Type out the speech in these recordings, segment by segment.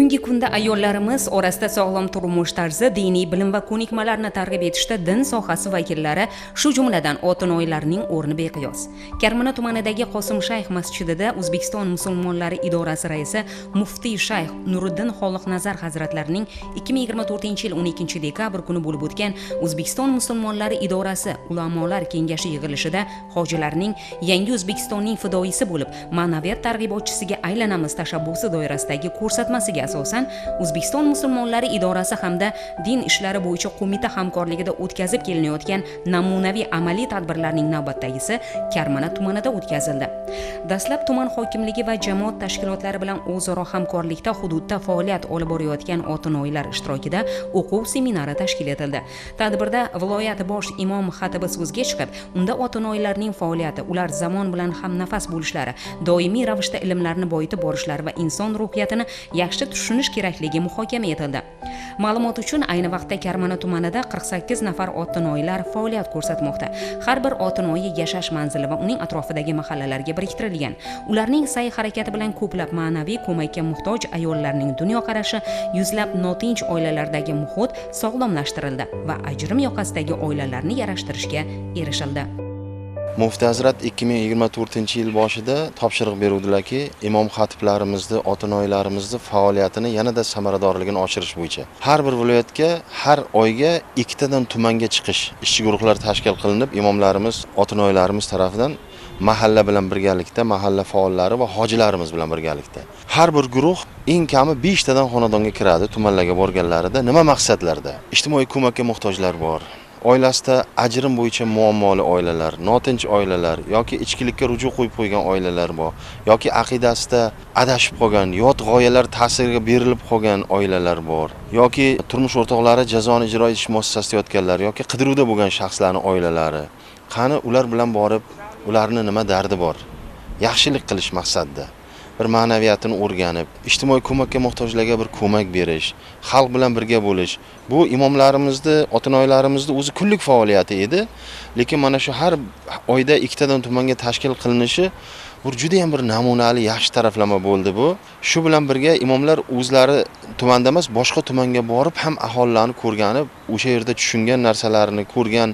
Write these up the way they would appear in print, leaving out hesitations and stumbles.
Bugungi kunda ayollarimiz orasida sog'lom turmush tarzi, diniy bilim va ko'nikmalarni targ'ib etishda din sohasi vakillari, shu jumladan otinoylarning o'rni beqiyos. Karmana tumanidagi Qosim Shayx masjidida O'zbekiston musulmonlari idorasi raisi muftiy Shayx Nuriddin Xoliqnazar hazratlarining 2024-yil 12 dekabr kuni bo'lib o'tgan O'zbekiston musulmonlari idorasi ulamolar kengashi yig'ilishida hojilarning "Yangi O'zbekistonning fidoyisi bo'lib, ma'naviyat targ'ibotchisiga aylanamiz" tashabbusi doirasidagi ko'rsatmasiga asosan O'zbekiston musulmonlari idorasi hamda Din ishlari bo'yicha qo'mita hamkorligida o'tkazib kelinayotgan namunaviy amaliy tadbirlarning navbatdagisi Karmana tumanida o'tkazildi. Dastlab tuman hokimligi va jamoat tashkilotlari bilan o'zaro hamkorlikda hududda faoliyat olib borayotgan otinoylar ishtirokida o'quv seminari tashkil etildi. Tadbirda viloyat bosh imom xatibi so'zga chiqib, unda otinoylarning faoliyati, ular zamon bilan hamnafas bo'lishlari, doimiy ravishda ilmlarni boyitib borishlari va inson ruhiyatini yaxshi tushunish kerakligi muhokama etildi. Ma'lumot uchun, ayni vaqtda Karmana tumanida 48 nafar otinoylar faoliyat ko'rsatmoqda. Har bir otinoyi yashash manzili va uning atrofidagi mahallalarga biriktirilgan. Ularning sa'y harakati bilan ko'plab ma'naviy ko'makka muhtoj ayollarning dunyoqarashi, yuzlab notinch oilalardagi muhit sog'lomlashtirildi va ajrim yoqasidagi oilalarni yarashtirishga erishildi. Muftiy hazrat 2024 yil boshida topshiriq beruvdilarki, imom xatiblarimizni, otinoylarimizni faoliyatini yanada samaradorligini oshirish bo'yicha har bir viloyatga har oyga ikkitadan tumanga chiqish ishchi guruhlar tashkil qilinib, imomlarimiz, otinoylarimiz tarafidan mahalla bilan birgalikda, mahalla faollari va hojilarimiz bilan birgalikda har bir guruh eng kami 5 tadan xonadonga kiradi tumanlarga borganlarida. Nima maqsadlarda? Ijtimoiy ko'makka muhtojlar bor, oilasida ajrim bo'yicha muammoli oilalar, notinch oilalar yoki ichkilikka ruju qo'yib qo'ygan oilalar bor yoki aqidasida adashib qolgan, yot g'oyalar ta'siriga berilib qolgan oilalar bor yoki turmush o'rtoqlari jazoni ijro etish muassasasida yotganlar yoki qidiruvda bo'lgan shaxslarning oilalari. Qani, ular bilan borib, ularni nima dardi bor, yaxshilik qilish maqsadida bir ma'naviyatini o'rganib, ijtimoiy ko'makka muhtojlarga bir ko'mak berish, xalq bilan birga bo'lish. Bu imomlarimizni, otinoylarimizni o'zi kunlik faoliyati edi. Lekin mana shu har oyda ikkitadan tumanga tashkil qilinishi bir juda ham bir namunali, yaxshi taraflama bo'ldi bu. Shu bilan birga imomlar o'zlari tumanda emas, boshqa tumanga borib ham aholilarni ko'rgani, o'sha yerda tushungan narsalarini, ko'rgan,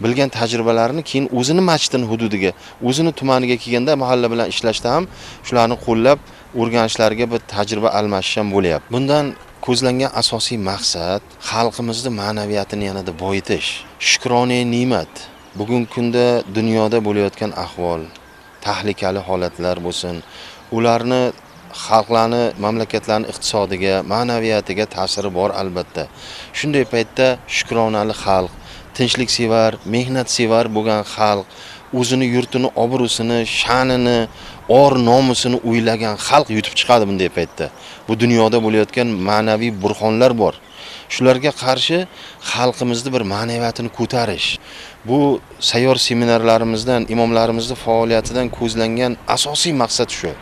bilgan tajribalarini keyin o'zini masjidini hududiga, o'zini tumaniga kelganda mahalla bilan ishlashda ham shularni qo'llab o'rganishlariga bir tajriba almashish ham bo'lyapti. Bundan ko'zlangan asosiy maqsad xalqimizni ma'naviyatini yanada boyitish. Shukrona ne'mat. Bugungi kunda dunyoda bo'layotgan ahvol, tahlikali holatlar bo'lsin, ularni xalqlarni, mamlakatlarni iqtisodiga, ma'naviyatiga ta'siri bor albatta. Shunday paytda shukronali xalq, tinchliksevar, mehnatsevar bo'lgan xalq, o'zini yurtini obro'sini, sha'nini, or nomusini o'ylagan xalq yutib chiqadi bunday paytda. Bu dunyoda bo'layotgan ma'naviy burxonlar bor. Shularga qarshi xalqimizni bir ma'naviyatini ko'tarish. Bu sayyor seminarlarimizdan, imomlarimizni faoliyatidan ko'zlangan asosiy maqsad shu.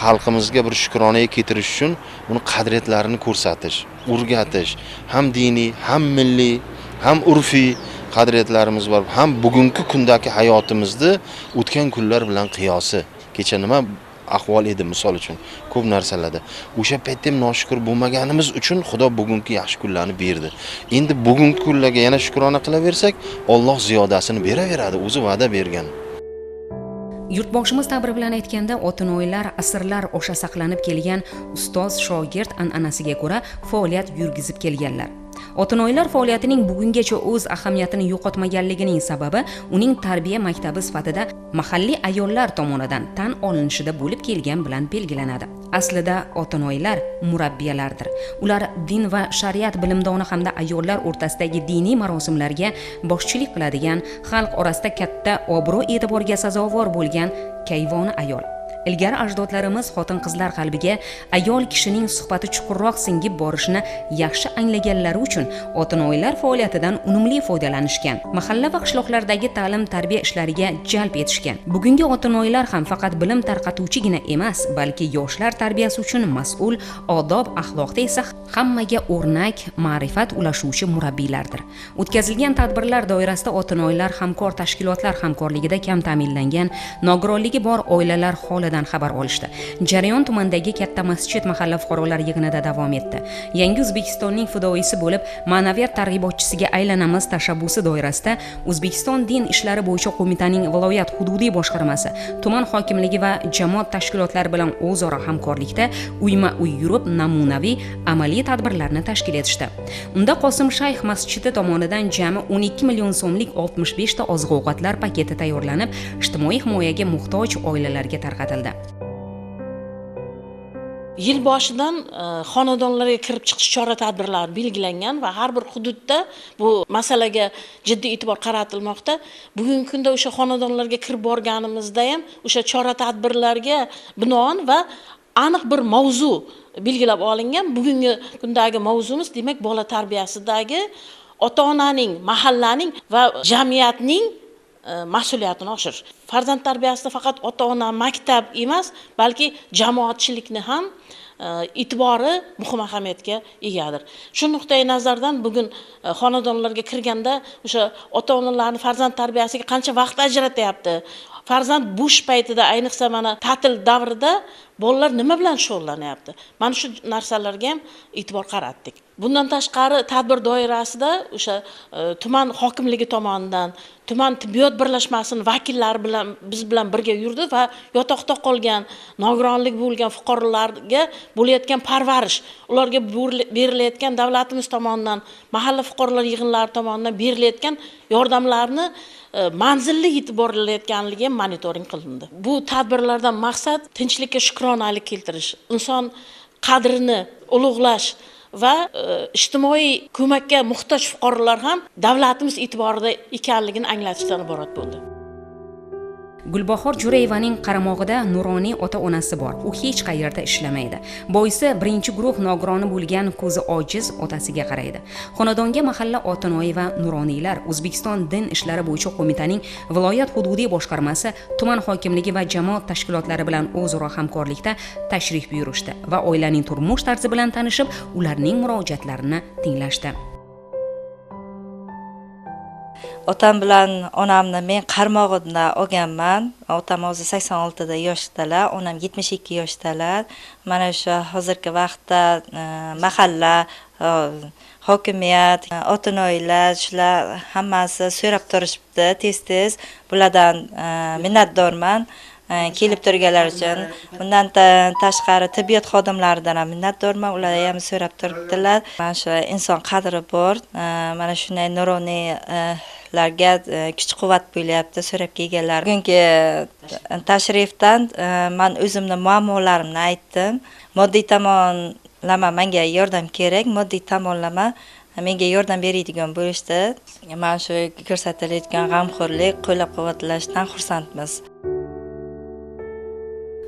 Xalqimizga bir shukronaga keltirish uchun uni qadriyatlarini ko'rsatish, o'rgatish, ham diniy, ham milliy, ham urfiy qadriyatlarimiz bor, ham bugungi kundagi hayotimizni o'tgan kunlar bilan qiyosi. Kecha nima ahvol edi, misol uchun, ko'p narsalarda. O'sha paytda ham noshukur bo'lmaganimiz uchun Xudo bugungi yaxshi kunlarni berdi. Endi bugungi kunlarga yana shukrona qilaversak, Alloh ziyodasini beraveradi, o'zi va'da bergan. Yurtboshimiz ta'biri bilan aytganda, otinoylar asrlar osha saqlanib kelgan ustoz shogird an'anasiga ko'ra faoliyat yurgizib kelganlar. Otinoylar faoliyatining bugungacha o'z ahamiyatini yo'qotmaganligining sababi uning tarbiya maktabi sifatida mahalliy ayollar tomonidan tan olinishida bo'lib kelgan bilan belgilanadi. Aslida otinoylar murabbiyalardir. Ular din va shariat bilimdoni hamda ayollar o'rtasidagi diniy marosimlarga boshchilik qiladigan, xalq orasida katta obro' e'tiborga sazovor bo'lgan kayvoni ayol. Ilgari ajdodlarimiz xotin qizlar qalbiga ayol kishining suhbati chuqurroq singib borishini yaxshi anglaganlari uchun otinoylar faoliyatidan unumli foydalanishgan, mahalla va qishloqlardagi ta'lim tarbiya ishlariga jalb etishgan. Bugungi otinoylar ham faqat bilim tarqatuvchigina emas, balki yoshlar tarbiyasi uchun mas'ul, odob axloqda esa hammaga o'rnak, ma'rifat ulashuvchi murabbiylardir. O'tkazilgan tadbirlar doirasida otinoylar hamkor tashkilotlar hamkorligida kam ta'minlangan, nogironligi bor oilalar xonadonlariga holidan xabar olishdi. Jarayon tumandagi Katta masjid mahalla fuqarolar yig'inida davom etdi. Yangi O'zbekistonning fidoyisi bo'lib, ma'naviyat targ'ibotchisiga aylanamiz tashabbusi doirasida O'zbekiston din ishlari bo'yicha qo'mitaning viloyat hududiy boshqarmasi, tuman hokimligi va jamoat tashkilotlari bilan o'zaro hamkorlikda uyma-uy yurib namunaviy amaliy tadbirlarni tashkil etishdi. Unda Qosim Shayx masjidi tomonidan jami 12 million so'mlik 65 ta oziq-ovqatlar paketi tayyorlanib, ijtimoiy himoyaga muhtoj oilalarga tarqatildi. Yil boshidan xonadonlarga kirib chiqish chora-tadbirlari belgilangan va har bir hududda bu masalaga jiddiy e'tibor qaratilmoqda. Bugungi kunda o'sha xonadonlarga kirib borganimizda ham o'sha chora-tadbirlarga binoan va aniq bir mavzu belgilab olingan. Bugungi kundagi mavzumiz, demak, bola tarbiyasidagi ota-onaning, mahallaning va jamiyatning mas'uliyatini oshirish. Farzand tarbiyasida faqat ota-ona, maktab emas, balki jamoatchilikni ham e'tibori muhim ahamiyatga egadir. Shu nuqtai nazardan bugun xonadonlarga kirganda o'sha ota-onalarning farzand tarbiyasiga qancha vaqt ajratyapti, farzand bo'sh paytida, ayniqsa mana ta'til davrida bolalar nima bilan shug'ullanyapti? Mana shu narsalarga ham e'tibor qaratdik. Bundan tashqari tadbir doirasida o'sha tuman hokimligi tomonidan tuman tibbiyot birlashmasining vakillari bilan biz bilan birga yurdi va yotoqda qolgan, nogironlik bo'lgan fuqarolarga bo'layotgan parvarish, ularga berilayotgan davlatimiz tomonidan, mahalla fuqarolar yig'inlari tomonidan berilayotgan yordamlarni manzilli yetib borilayotganligi ham monitoring qilindi. Bu tadbirlardan maqsad tinchlikka shukronalik keltirish, inson qadrini ulug'lash va ijtimoiy ko'makka muhtoj fuqarolar ham davlatimiz e'tiborida ekanligini anglatishdan iborat bo'ldi. Gulbahor Jo'rayevaning qaramog'ida nuroniy ota-onasi bor. U hech qayerda ishlamaydi. Boisi birinchi guruh nogironi bo'lgan ko'zi ojiz otasiga qaraydi. Xonadonga mahalla otinoyi va nuroniylar, O'zbekiston din ishlari bo'yicha qo'mitaning viloyat hududiy boshqarmasi, tuman hokimligi va jamoat tashkilotlari bilan o'zaro hamkorlikda tashrif buyurishdi va oilaning turmush tarzi bilan tanishib, ularning murojaatlarini tinglashdi. Otam bilan onamni men qarmog'imda olganman. Otam hozir 86 da yoshdalar, onam 72 yoshdalar. Mana shu hozirgi vaqtda mahalla, hokimiyat, ota-onalar shular hammasi so'rab turishibdi tez-tez. Bulardan minnatdorman kelib turganlar uchun. Bundan tashqari tibbiyot xodimlaridan ham minnatdorman, ular ham so'rab turibdilar. Mana shu inson qadri bor, mana shunday nuroniylarga kuch-quvvat bo'lyapti so'rab kelganlar. Bugungi tashrifdan men o'zimni muammolarimni aytdim. Moddiy tomonlama menga yordam kerak, moddiy tomonlama menga yordam beradigan bo'lishdi. Mana shu ko'rsatilayotgan g'amxo'rlik, qo'llab-quvvatlashdan xursandmiz.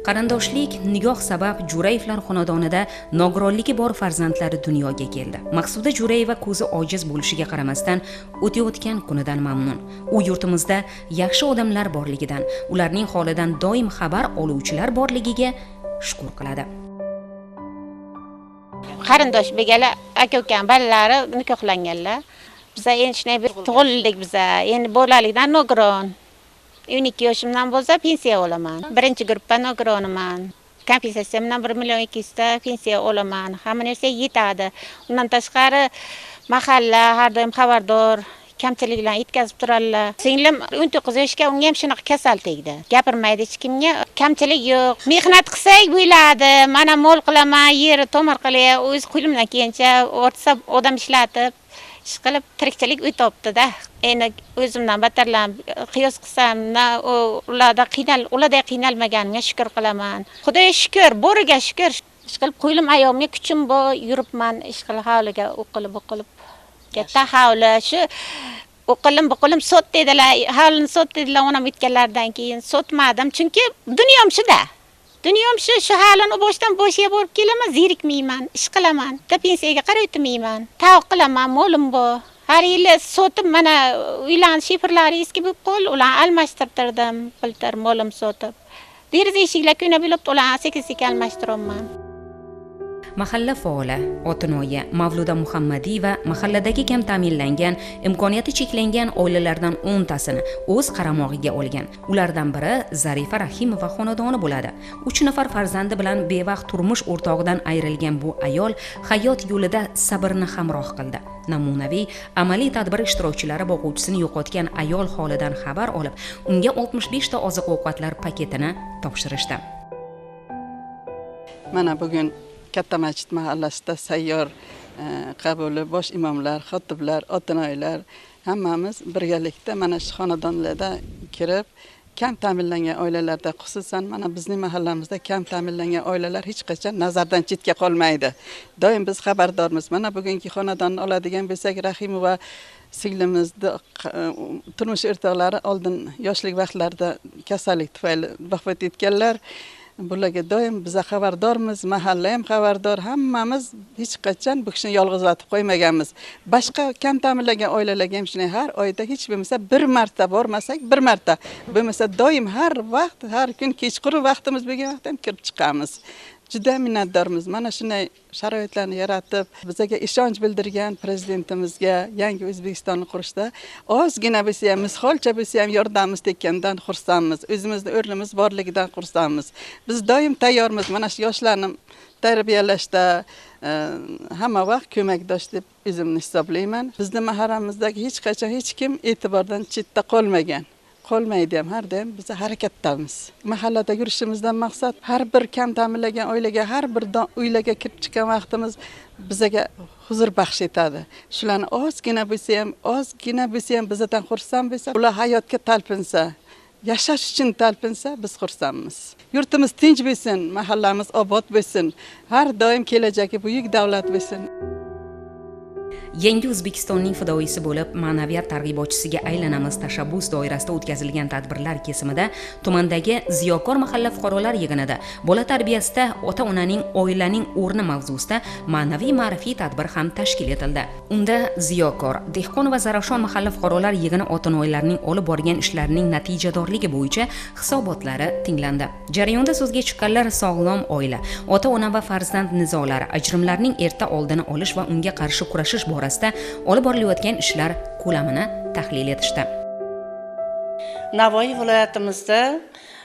Qarindoshlik nigoh sabab Jo'rayevlar xonadonida nogironligi bor farzandlari dunyoga keldi. Maqsuda Jo'rayeva ko'zi ojiz bo'lishiga qaramasdan o'tayotgan kunidan mamnun. U yurtimizda yaxshi odamlar borligidan, ularning holidan doim xabar oluvchilar borligiga shukr qiladi. Qarindosh begala aka-ukam bolalari nikohlanganlar. Biz endi shunday bir tug'ildik biza. Endi bolalikdan nogiron. 12 yoshimdan bo'lsa pensiya olaman. Birinchi gruppa nogironiman. Kompensatsiya bilan 1 million 200 ta pensiya olaman. Hamma narsa yetadi. Undan tashqari mahalla har doim xabardor, kamchiliklarni yetkazib turadilar. Singlim 19 yoshga, unga ham shunaqa kasal tegdi. Gapirmaydi hech kimga. Kamchilik yo'q. Mehnat qilsak bo'ladi. Mana mol qilaman, yer tomir qilay, o'z qo'limdan kelgancha ortsa odam ishlatib ish qilib tirikchilik uy topdi-da. Endi o'zimdan batarlanib qiyos qilsam, ularda ularda qiynalmaganimga shukr qilaman. Xudoga shukr, boriga shukr. Ish qilib qo'lim oyog'imga kuchim bor, yuribman ish qilib hovliga o'qilib o'qilib. Katta hovli, shu o'qilim buqilim sot dedilar, hovlini sot dedilar, onam o'tganlaridan keyin sotmadim, chunki dunyom shuda. Dunyom shu hovlini boshdan boshiga borib kelaman, zerikmayman, ish qilaman, bitta pensiyaga qarab o'tmayman. Tovuq qilaman, molim bor. Har yili sotib mana uylarning shifrlari eski bo'lib qoldi, ularni almashtirtirdim, biltir molim sotib. Deraza eshiklar ko'na bo'lib, ularni sekin-sekin almashtiryapman. Mahalla faoli otinoyi Mavluda Muhammadiyeva mahalladagi kam ta'minlangan, imkoniyati cheklangan oilalardan 10 tasini o'z qaramog'iga olgan. Ulardan biri Zarifa Rahimova xonadoni bo'ladi. 3 nafar farzandi bilan bevaqt turmush o'rtog'idan ayrilgan bu ayol hayot yo'lida sabrni hamroh qildi. Namunaviy amaliy tadbir ishtirokchilari boquvchisini yo'qotgan ayol holidan xabar olib, unga 65 ta oziq-ovqatlar paketini topshirishdi. Mana bugun Katta masjid mahallasida sayyor qabuli bosh imomlar, xotiblar, otinoylar hammamiz birgalikda mana shu xonadonlarda kirib, kam ta'minlangan oilalarda, xususan mana bizning mahallamizda kam ta'minlangan oilalar hech qachon nazardan chetga qolmaydi. Doim biz xabardormiz. Mana bugungi xonadonni oladigan bo'lsak, Rahimova singlimizni turmush o'rtoqlari oldin yoshlik vaqtlarida kasallik tufayli vafot etganlar. Bularga doim biz xabardormiz, mahalla ham xabardor, hammamiz hech qachon bu kishini yolg'izlatib qo'ymaganmiz. Boshqa kam ta'minlangan oilalarga ham shunday har oyda hech bo'lmasa bir marta bormasak, bir marta, bo'lmasa doim har vaqt, har kun kechqurun vaqtimiz bo'lgan vaqtda ham kirib chiqamiz. Juda minnatdormiz. Mana shunday sharoitlarni yaratib, bizga ishonch bildirgan prezidentimizga yangi O'zbekistonni qurishda ozgina bo'lsa ham, misholcha bo'lsa ham yordamimiz tekkandan xursandmiz. O'zimizni o'rnimiz borligidan xursandmiz. Biz doim tayyormiz. Mana shu yoshlarni tarbiyalashda hamma vaqt ko'makdosh deb o'zimni hisoblayman. Bizni mahallamızdagi hech qachon hech kim e'tibordan chetda qolmagan. Qolmaydi ham, har doim biz harakatdamiz. Mahallada yurishimizdan maqsad har bir kam ta'minlangan oilaga, har bir uylarga kirib chiqqan vaqtimiz bizga huzur baxsh etadi. Shularni ozgina bo'lsa ham, ozgina bo'lsa ham bizdan xursand bo'lsa, ular hayotga talpinsa, yashash uchun talpinsa, biz xursandmiz. Yurtimiz tinch bo'lsin, mahallamiz obod bo'lsin, har doim kelajagi buyuk davlat bo'lsin. Yangi O'zbekistonning fidoyisi bo'lib, ma'naviyat targ'ibotchisiga aylanamiz tashabbus doirasida o'tkazilgan tadbirlar kesimida tumandagi Ziyokor mahalla fuqarolar yig'inida bola tarbiyasida ota-onaning, oilaning o'rni mavzusida ma'naviy ma'rifiy tadbir ham tashkil etildi. Unda Ziyokor, Dehqon va Zarafshon mahalla fuqarolar yig'ini ota-onalarning olib borgan ishlarining natijadorligi bo'yicha hisobotlari tinglandi. Jarayonda so'zga chiqqanlar sog'lom oila, ota-ona va farzand nizolari, ajrimlarning erta oldini olish va unga qarshi kurashish borasida olib borilayotgan ishlar ko'lamini tahlil etishdi. Navoiy viloyatimizda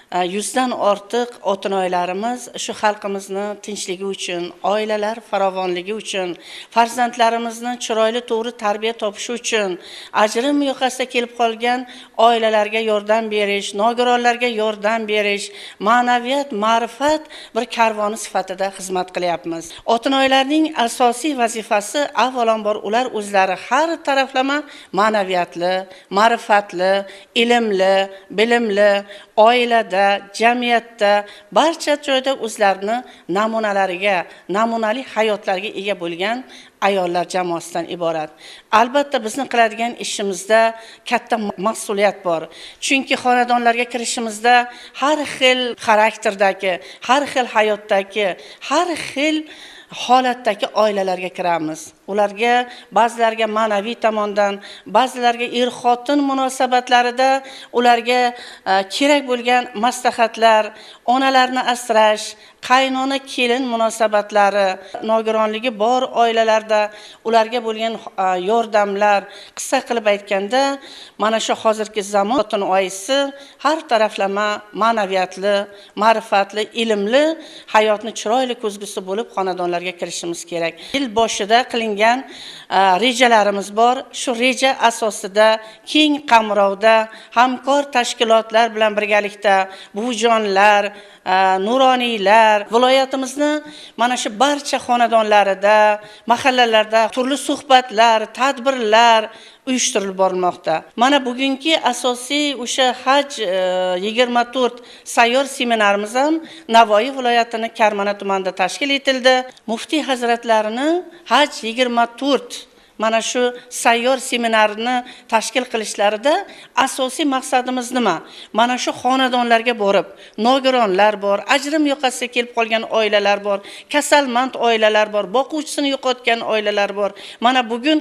100 dan ortiq otinoylarimiz shu xalqimizni tinchligi uchun, oilalar farovonligi uchun, farzandlarimizni chiroyli to'g'ri tarbiya topishi uchun, ajrim yoqasida kelib qolgan oilalarga yordam berish, nogironlarga yordam berish, ma'naviyat, ma'rifat bir karvoni sifatida xizmat qilyapmiz. Otinoylarning asosiy vazifasi avvalambor ular o'zlari har taraflama ma'naviyatli, ma'rifatli, ilmli, bilimli, oilada, jamiyatda, barcha joyda o'zlarini namunalariga, namunali hayotlarga ega bo'lgan ayollar jamoasidan iborat. Albatta bizni qiladigan ishimizda katta mas'uliyat bor. Chunki xonadonlarga kirishimizda har xil xarakterdagi, har xil hayotdagi, har xil holatdagi oilalarga kiramiz. Ularga ba'zilarga ma'naviy tomondan, ba'zilarga er-xotin munosabatlarida ularga kerak bo'lgan maslahatlar, onalarni asrash, qaynona kelin munosabatlari, nogironligi bor oilalarda ularga bo'lgan yordamlar, qisqa qilib aytganda, mana shu hozirgi zamon xotin oyisi har taraflama ma'naviyatli, ma'rifatli, ilmli, hayotni chiroyli ko'zgusi bo'lib xonadonlarga kirishimiz kerak. Yil boshida qilingan rejalarimiz bor. Shu reja asosida keng qamrovda hamkor tashkilotlar bilan birgalikda buvijonlar, nuroniylar viloyatimizni mana shu barcha xonadonlarida, mahallalarda turli suhbatlar, tadbirlar uyushtirilib borilmoqda. Mana bugungi asosiy o'sha Haj 24 sayyor seminarimiz ham Navoiy viloyatining Karmana tumanida tashkil etildi. Muftiy hazratlarini Haj 24 Mana shu sayyor seminarni tashkil qilishlarida asosiy maqsadimiz nima? Mana shu xonadonlarga borib, nogironlar bor, ajrim yoqasiga kelib qolgan oilalar bor, kasalmand oilalar bor, boquvchisini yo'qotgan oilalar bor. Mana bugun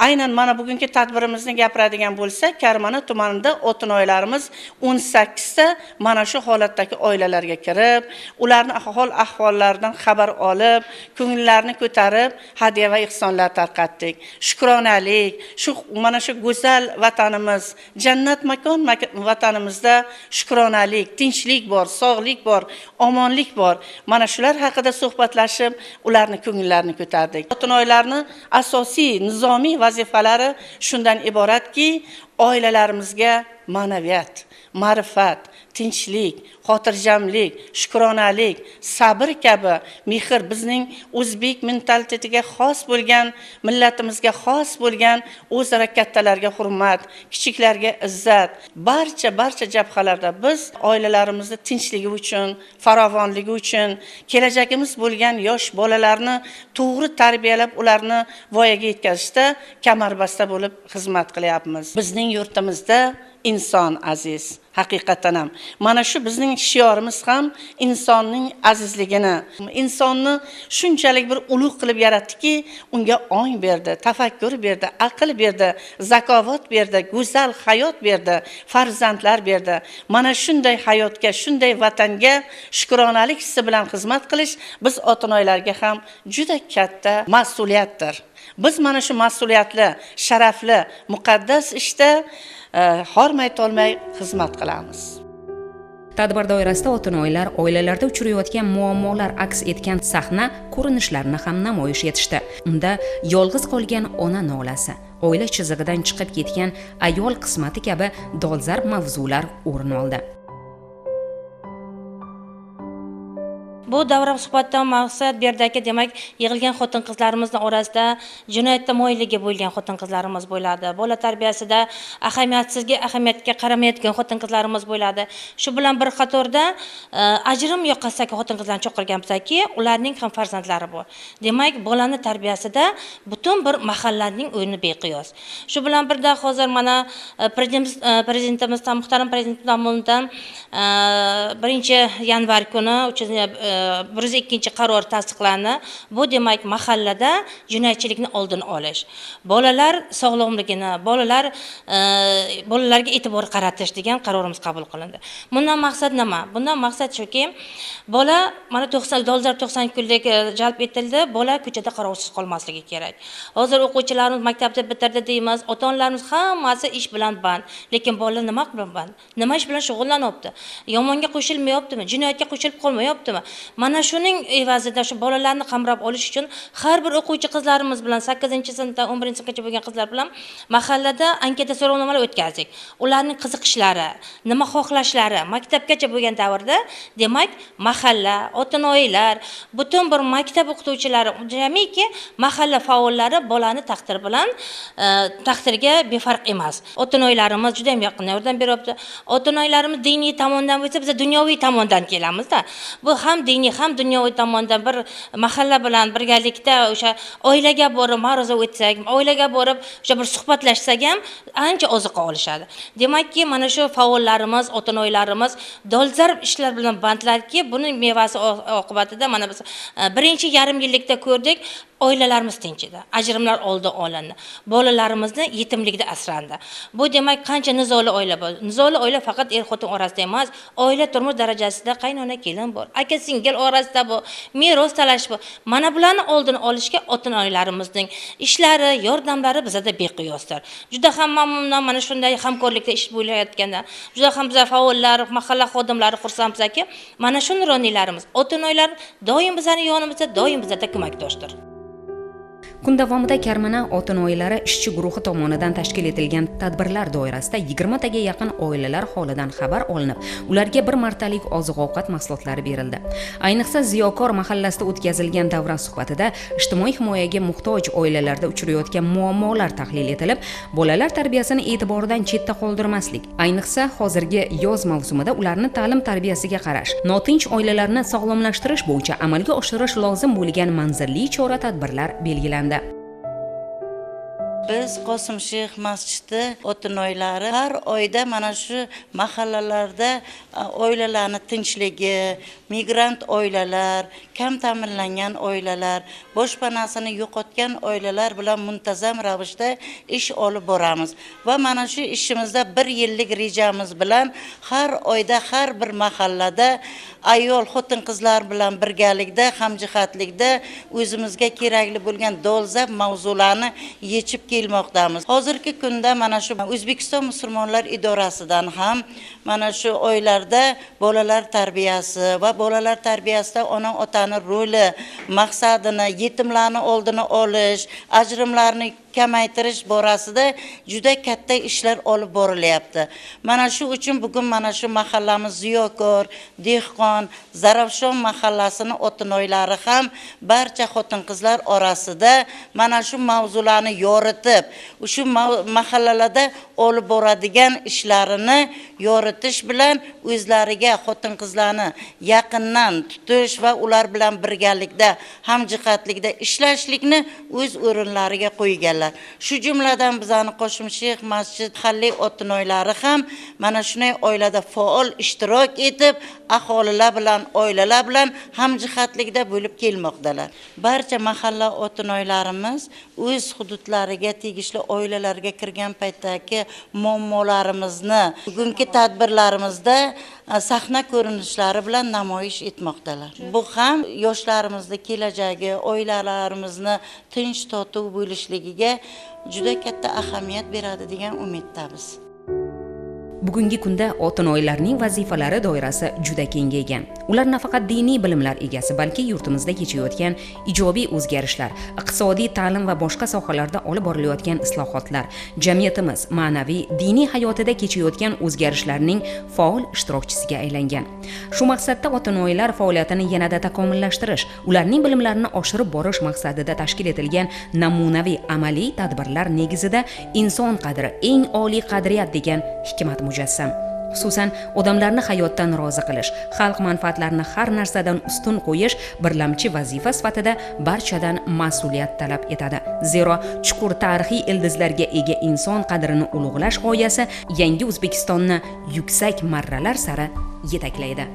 aynan mana bugungi tadbirimizni gapiradigan bo'lsak, Karmana tumanida otinoylarimiz 18 ta mana shu holatdagi oilalarga kirib, ularni hol ahvollaridan xabar olib, ko'ngillarini ko'tarib, hadya va ihsonlar tarqatdik. Shukronalik, shu mana shu go'zal vatanimiz, jannat makon vatanimizda shukronalik, tinchlik bor, sog'lik bor, omonlik bor. Mana shular haqida suhbatlashib, ularni ko'ngillarini ko'tardik. Otinoylarni asosiy nizomiy vazifalari shundan iboratki, oilalarimizga ma'naviyat, ma'rifat, tinchlik, xotirjamlik, shukronalik, sabr kabi mehr bizning o'zbek mentalitetiga xos bo'lgan, millatimizga xos bo'lgan o'zaro kattalarga hurmat, kichiklarga izzat, barcha jabhalarda biz oilalarimizni tinchligi uchun, farovonligi uchun, kelajagimiz bo'lgan yosh bolalarni to'g'ri tarbiyalab, ularni voyaga yetkazishda kamarbasta bo'lib xizmat qilyapmiz. Bizning yurtimizda inson aziz, haqiqatan ham. Mana shu bizning shiorimiz ham insonning azizligini, insonni shunchalik bir ulug' qilib yaratdiki, unga ong berdi, tafakkur berdi, aql berdi, zakovat berdi, go'zal hayot berdi, farzandlar berdi. Mana shunday hayotga, shunday vatanga shukronalik hissi bilan xizmat qilish biz ota-onalarga ham juda katta mas'uliyatdir. Biz mana shu mas'uliyatli, sharafli, muqaddas ishda hormay tolmay xizmat qilamiz. Tadbir doirasida ota-onalar oilalarda uchrayotgan muammolar aks etgan sahna ko'rinishlarini ham namoyish etishdi. Unda yolg'iz qolgan ona nolasi, oila chizig'idan chiqib ketgan ayol qismati kabi dolzarb mavzular o'rin oldi. Bu davra suhbatdan maqsad bu yerdagi, demak, yig'ilgan xotin-qizlarimizning orasida jinoyatda moyilligi bo'lgan xotin-qizlarimiz bo'ladi. Bola tarbiyasida ahamiyatsizga ahamiyatga qaramayotgan xotin-qizlarimiz bo'ladi. Shu bilan bir qatorda ajrim yoqasidagi xotin-qizlarni chaqirganmizki, ularning ham farzandlari bor. Demak, bolani tarbiyasida butun bir mahallaning o'rni beqiyos. Shu bilan birda hozir mana prezidentimiz, muhtaram prezident tomonidan 1-yanvar kuni 102-qaror tasdiqlandi. Bu demak mahallada jinoyatchilikni oldini olish, bolalar sog'lomligini, bolalarga e'tibor qaratish degan qarorimiz qabul qilindi. Bundan maqsad nima? Bundan maqsad shuki, bola mana 90 90 kunlik jalb etildi, bola ko'chada qarovsiz qolmasligi kerak. Hozir o'quvchilarimiz maktabni bitirdi deymiz, ota-onalarimiz hammasi ish bilan band, lekin bola nima bilan band? Nima ish bilan shug'ullanyapti? Yomonga qo'shilmayaptimi? Jinoyatga qo'shilib qolmayaptimi? Mana shuning evazida shu bolalarni qamrab olish uchun har bir o'quvchi qizlarimiz bilan 8-sinfdan 11-sinfgacha bo'lgan qizlar bilan mahallada anketa so'rovnomalar o'tkazdik. Ularning qiziqishlari, nima xohlashlari maktabgacha bo'lgan davrda, demak, mahalla, ota-onalar, butun bir maktab o'qituvchilari, jamiki mahalla faollari bolani taqdiri bilan taqdirga befarq emas. Ota-onalarimiz juda ham yaqin yordam beryapti. Ota-onalarimiz diniy tomondan bo'lsa, biz dunyoviy tomondan kelamizda. Bu ham diniy ham dunyoviy tomondan bir mahalla bilan birgalikda o'sha oilaga borib ma'ruza o'tsak, oilaga borib o'sha bir suhbatlashsak ham ancha oziqa olishadi. Demakki, mana shu faollarimiz, ota-onalarimiz dolzarb ishlar bilan bandlarki, buning mevasi oqibatida mana biz birinchi yarim yillikda ko'rdik, oilalarimiz tinchidi, ajrimlar oldi olindi, bolalarimizni yetimlikda asrandi. Bu demak qancha nizoli oila bor. Nizoli oila faqat er-xotin orasida emas, oila turmush darajasida qaynona kelin bor, aka singil orasida bu, meros talash bor. Mana bularni oldini olishga ota-onalarimizning ishlari, yordamlari bizada beqiyosdir. Juda ham mamnunman mana shunday hamkorlikda ish bo'layotganda. Juda ham biz faollar, mahalla xodimlari xursandmizki, mana shu nuroniylarimiz, ota-onalar doim bizning yonimizda, doim bizga ko'makdoshdir. Kun davomida Karmana ota-onalar ishchi guruhi tomonidan tashkil etilgan tadbirlar doirasida 20 taga yaqin oilalar holidan xabar olinib, ularga bir martalik oziq-ovqat mahsulotlari berildi. Ayniqsa Ziyokor mahallasida o'tkazilgan davra suhbatida ijtimoiy himoyaga muhtoj oilalarda uchrayotgan muammolar tahlil etilib, bolalar tarbiyasini e'tibordan chetda qoldirmaslik, ayniqsa hozirgi yoz mavsumida ularni ta'lim tarbiyasiga qarash, notinch oilalarni sog'lomlashtirish bo'yicha amalga oshirish lozim bo'lgan manzilli chora-tadbirlar belgilandi. Biz Qosim Shayx masjidi otinoylari har oyda mana shu mahallalarda oilalarning tinchligi, migrant oilalar, kam ta'minlangan oilalar, boshpanasini yo'qotgan oilalar bilan muntazam ravishda ish olib boramiz va mana shu ishimizda bir yillik rejamiz bilan har oyda har bir mahallada ayol xotin-qizlar bilan birgalikda, hamjihatlikda o'zimizga kerakli bo'lgan dolzarb mavzularni yechib kelmoqdamiz. Hozirgi kunda mana shu O'zbekiston musulmonlar idorasidan ham mana shu oylarda bolalar tarbiyasi va bolalar tarbiyasida ona-otani roli, maqsadini, yetimlarni oldini olish, ajrimlarni kamaytirish borasida juda katta ishlar olib borilyapti. Mana shu uchun bugun mana shu mahallamiz Ziyokor, Dehqon, Zarafshon mahallasini otinoylari ham barcha xotin-qizlar orasida mana shu mavzularni yoritib, shu mahallalarda olib boradigan ishlarini yoritish bilan o'zlariga xotin-qizlarni yaqindan tutish va ular bilan birgalikda, hamjihatlikda ishlashlikni o'z o'rinlariga qo'yganlar. Shu jumladan bizani Qosim Shayx masjid mahalliy otinoylari ham mana shunday oilada faol ishtirok etib, aholilar bilan, oilalar bilan hamjihatlikda bo'lib kelmoqdalar. Barcha mahalla otinoylarimiz o'z hududlariga tegishli oilalarga kirgan paytdagi muammolarimizni bugungi tadbirlarimizda sahna ko'rinishlari bilan namoyish etmoqdalar. Bu ham yoshlarimizni kelajagi, oilalarimizni tinch totuv bo'lishligiga juda katta ahamiyat beradi degan umiddamiz. Bugungi kunda otinoylarning vazifalari doirasi juda kengaygan. Ular nafaqat diniy bilimlar egasi, balki yurtimizda kechayotgan ijobiy o'zgarishlar, iqtisodiy, ta'lim va boshqa sohalarda olib borilayotgan islohotlar, jamiyatimiz ma'naviy, diniy hayotida kechayotgan o'zgarishlarning faol ishtirokchisiga aylangan. Shu maqsadda otinoylar faoliyatini yanada takomillashtirish, ularning bilimlarini oshirib borish maqsadida tashkil etilgan namunaviy amaliy tadbirlar negizida inson qadri eng oliy qadriyat degan hikmat mujassam. Xususan, odamlarni hayotdan rozi qilish, xalq manfaatlarini har narsadan ustun qo'yish birlamchi vazifa sifatida barchadan mas'uliyat talab etadi. Zero chuqur tarixiy ildizlarga ega inson qadrini ulug'lash g'oyasi yangi O'zbekistonni yuksak marralar sari yetaklaydi.